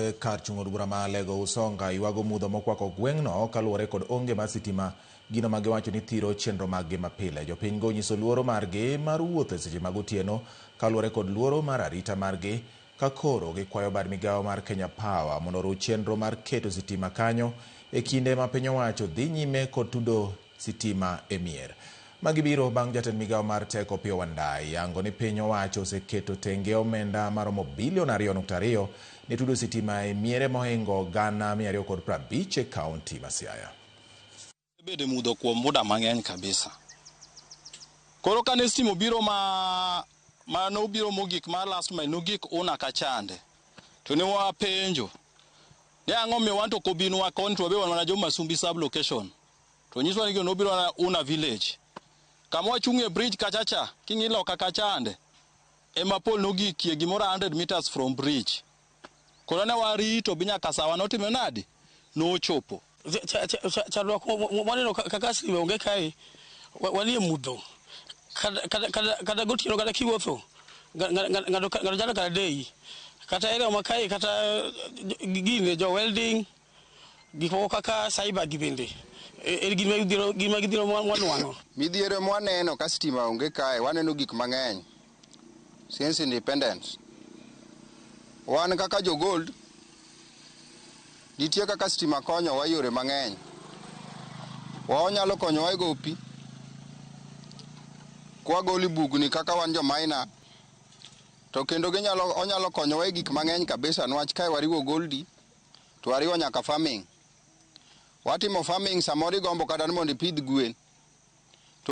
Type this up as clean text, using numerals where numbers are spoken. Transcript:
E kar chung' od bura ma Alego Usonga ywago mudho mokwako gweng'no kaluwore kod onge mar sitima, gino ma giwacho ni thiro chenro maggi mapile. Jopiny go onyiso luoro margi mar wuotho e seche mag otieno kaluwore kod luoro mar arita margi ka koro gikwayo bad migawo mar Kenya Power mondo oruw chenro mar keto sitima kanyo e kinde ma piny owacho dhi nyime kod tudo sitima e mier. Magi biro bang' jatend migawo mar teko Opiyo Wandayi yango ni piny owacho oseketo tenge omenda maromo bilion 2.2 ne tudo sitima e miere mohingo 250,000 e kaunti ma Siaya. Bedo e mudho kuom muda mang'eny kabisa. Koro kane stima obiro ma ma nobiro mogik mar last mile nogik una kachande to ne wapenjo ni ang'o miyo wan to ok obinwa koni to wabe wan mana jo Masumbi sub location. To nyiswa ni gino nobiro mana Una village. Kama wachung'ie bridge kacha cha, king'i loka kachande, ema pol nogikie gimoro 100 meters from bridge. Koro ne warito bi nyaka sawa notimo nadi? Nochopo. Chandruok mwaneno kaka stima onge kae, wanie mudho. Kata gotieno kata kiwuotho, ng'ato chalo kata deyi. Kata area ma kae kata gine jo welding, gik moko kaka cyber gi bende en gima gidhiro mwanwang'o. Midhiero mwaneno ka stima onge kae, waneno gik mang'eny since independence. Wan kaka jo gold, nitie kaka stima konyowa yore mang'eny. Wanyalo konyowa e go pi, kwagolo bugni kaka wan jo miner, to kendo ginyalo onyalo konyowa e gik mang'eny kabisa niwach kae wariwo goldi to wariwo nyaka farming. Watimo farming samoro igombo kata ni mondo ipidh gwen.